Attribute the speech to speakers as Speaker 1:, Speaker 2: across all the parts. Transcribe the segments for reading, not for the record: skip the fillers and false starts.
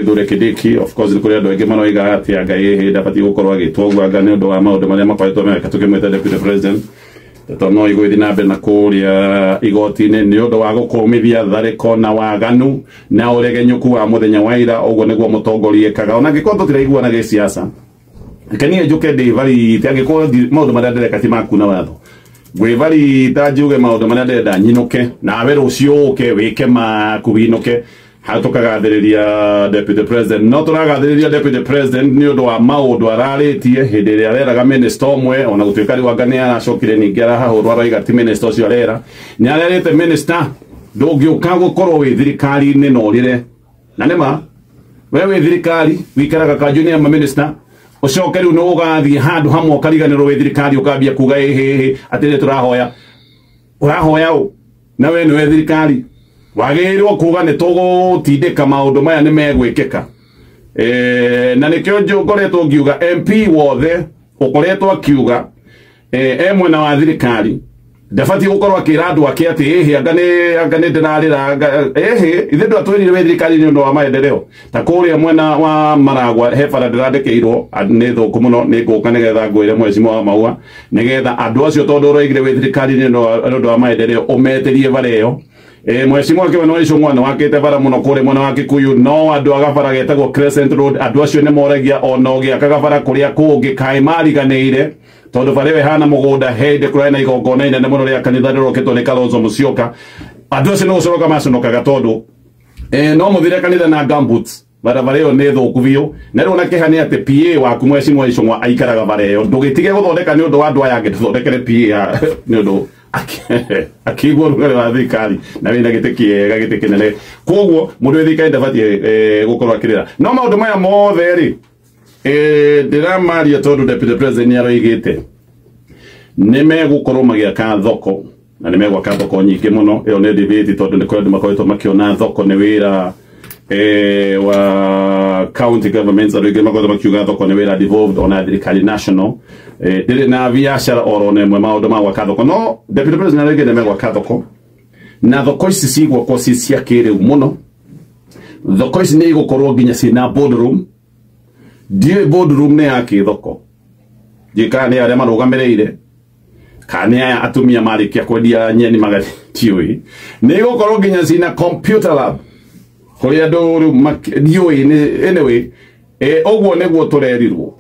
Speaker 1: Kithure Kindiki. Of course nĩ kũrĩ andũ aingĩ maroiga atĩ anga ĩhĩ ndabatiĩ gũkorwo agĩtwo ũguo, anga nĩ ũndũ wa maũndũ marĩa makoretwo meka tũkĩmwĩta deputy president, tondũ no igũgĩthiĩ na mbere na kũrĩa igoti-inĩ nĩ ũndũ wa gũkũmithia tharĩko na waganu na ũregenyũku wa mũthenya wa ira. Ũguo nĩguo mũtongoria ekaga, ona angĩkorwo tũtiraiguana gĩsiasa. Reke niĩ njũke ndĩbarite, angĩkorwo maũndũ marĩa ndĩreka ti maku na watho, ngwĩbarita njuge maũndũ marĩa ndĩrenda nyinũke, nawe rũciũ ũke wĩke maku winũke. Hau tũkagathĩrĩria deputy president, no tũragathĩrĩria deputy president nĩ ũndũ wa maũndũ ararĩtie hĩndĩ ĩrĩa areraga minister ũmwe, ona gũtuĩka rĩu anga nĩ aracokire ningĩ arahahũrwo, aroiga ti minister ũcio arera. Nĩ arerĩte minister, ndũngĩũka gũkorwo wĩ thirikari-inĩ na ũrĩre, na nĩma we wĩ thirikari wikaraga kanjũ-inĩ ya maminista, ũcoke rĩu nĩ ũgathiĩ handũ hamwe ũkariganĩrwo wĩ thirikari, ũkambia kuga ĩhĩhĩ atĩ nĩ tũrahoya, ũrahoya ũ na we nĩwe thirikari wagĩrĩirwo kuga nĩ tũgũtindĩka maũndũ maya nĩ megwĩkĩka. Na nĩkĩo ngoretwo ngiuga MP wothe ũkoretwo akiuga e mwena wa thirikari ndabatiĩ gũkorwo akĩra andũ ake atĩ ĩhĩ anga nĩ ndĩrarĩra, ĩhĩ ithe ndwatwĩrire wĩ thirikari nĩ ũndũ wa maendeleo. Ta kũrĩa mwena wa Maragwa he bara ndĩrandĩkĩirwo nĩ thũku mũno, nĩ ngũka nĩgetha ngwĩre mheshimiwa wa Maua, nĩgetha andũ acio tondũ ũroigire wĩ thirikari nĩ ũndũ wa maendeleo ũmetĩrie bara ĩyo. Mheshimiwa Kĩmani wa Ichung'wa nĩ wakĩte bara mũno kũrĩa mwena wa Kikuyu, no andũ a gabara getagwo Crescent Road, andũ acio nĩ moragia ona ũgĩaka bara kũrĩa kũngĩ kaĩ mariganĩire, tondũ bara ĩyo ĩhana mũgũnda. He hĩndĩ kũrarĩ na igongona inene mũno rĩa kanitha rĩrokĩtwo nĩ Kalonzo Musyoka, andũ acio nĩ gũconoka maconokaga tondũ no mũthire kanitha na gumboots, barabara ĩyo nĩ thũku biũ. Na rĩu ona kĩeha nĩ atĩ PA waku mheshimiwa Ichung'wa aikaraga bara ĩyo, ndũgĩtige gũthondeka nĩ ũndũ wa andũ aya angĩ, tũthondekere PA nĩ ũndũ akĩigua ũrugarĩ wa thirikari na wĩna gĩtĩ kĩega, gĩtĩ kĩnene. Koguo mũndũ wĩ thirikari ndabatiĩ gũkorwo akĩrĩra. No maũndũ maya mothe rĩ, ndĩramaria tondũ deputy president nĩ aroigĩte nĩ megũkorwo magĩaka thoko, na nĩ megwaka thoko nyingĩ mũno. Ĩyo nĩ debate, tondũ nĩ kũrĩ andũ makoretwo makĩona thoko nĩ wĩra wa county governments, andũ aingĩ makoretwo makiuga thoko nĩ wĩra devolved, ona thirikari national ndĩrĩ na biacara oro na ĩmwe maũndũ ma gwaka thoko. No deputy president aroigire nĩ megwaka thoko, na thoko ici cigwakwo ci cia kĩrĩu mũno. Thoko ici nĩ igũkorwo nginya ciĩna boardroom. Ndiũĩ boardroom nĩ ya kĩ thoko, ndiũĩ kana nĩ arĩa marũgamĩrĩire kana nĩ aya atumia marĩkia kwendia nyeni magathiĩ, ndiũĩ. Nĩ igũkorwo nginya ciĩna computer lab kũrĩa andũ rĩu ndiũĩ nĩ anyway, ũguo nĩguo tũrerirwo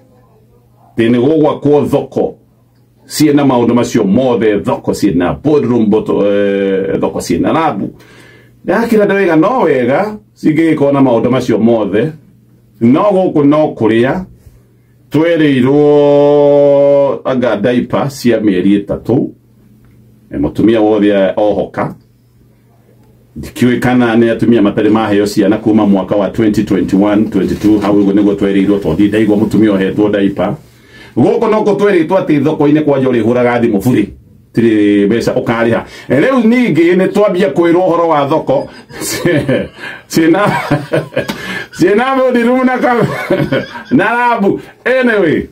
Speaker 1: atĩ nĩ gũgwakwo thoko ciĩna maũndũ macio mothe, thoko ciĩna boardroom, thoko ciĩna lab. Ndakĩra ndĩroiga no wega cingĩgĩkorwo na maũndũ macio mothe, no gũkũ no kũrĩa twerĩirwo anga diaper cia mĩeri 3, mũtumia wothe ohoka. Ndikĩũĩ kana nĩ atumia matarĩ maheo ciana kuma mwaka wa 2021 22, hau ũguo nĩguo twerĩirwo, tondũ ndaigua mũtumia ohetwo diaper. Gũkũ no twerĩtwo atĩ thoko-inĩ kwanja ũrĩhũraga thimũ bure, tirĩ mbeca ũkarĩha. Rĩu ningĩ nĩ twambia kwĩrwo ũhoro wa thoko ciĩna boardroom na lab. Anyway.